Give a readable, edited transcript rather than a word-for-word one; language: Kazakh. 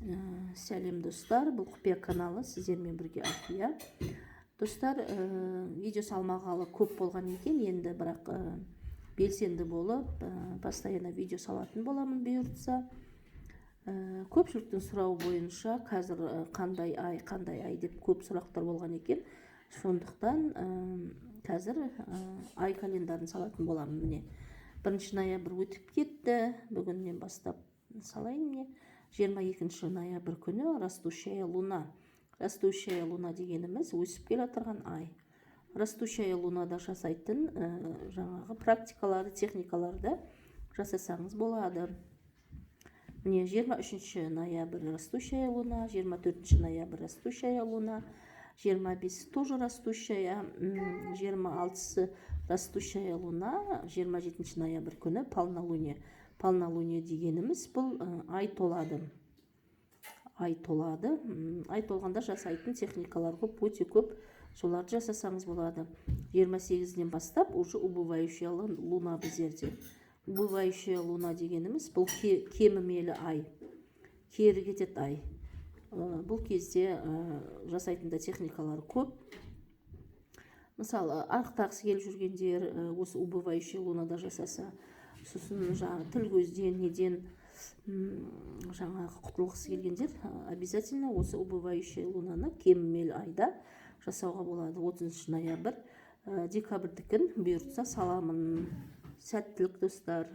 Сәлем, достар! Бұл Құпия каналы, сіздермен бірге Альфия. Достар, видео салмағалы көп болған екен енді, бірақ белсенді болып, постоянно видео салатын боламын, бұйыртса. Көпшіліктің сұрауы бойынша қазір қандай ай, қандай ай деп көп сұрақтар болған екен. Сондықтан қазір ай календарын салатын боламын. Міне, 1 ноябрь өтіп кетті, бүгіннен бастап салайын. Міне, 22 ноябрь күні растущая луна. Растущая луна дегеніміз – өсіп келе жатырған ай. Растущая лунада жасайтын жаңағы практикаларды, техникаларды жасасаңыз болады. Міне, 23 ноябрь растущая луна, 24 ноябрь растущая луна, 25 тоже растущая, 26-сы растущая луна, 27 ноябрь күні полнолуние. Полнолуние дегеніміз – бұл ай толады. Ай толады. Ай толғанда жасайтын техникалар көп, өте көп, соларды жасасаңыз болады. 28-інен бастап уже убывающая луна біздерде. Убывающая луна дегеніміз – бұл кемімелі ай, кері кетеді ай. Бұл кезде жасайтын да техникалар көп. Мысалы, арықтағысы келіп жүргендер осы убывающая лунада жасаса, сосын жаңағы тіл көзден, неден жаңағы құтылғысы келгендер обязательно осы убывающая лунаны кемімелі айда жасауға болады. 30 ноябрь. Декабрьдікін бұйыртса саламын. Сәттілік, достар!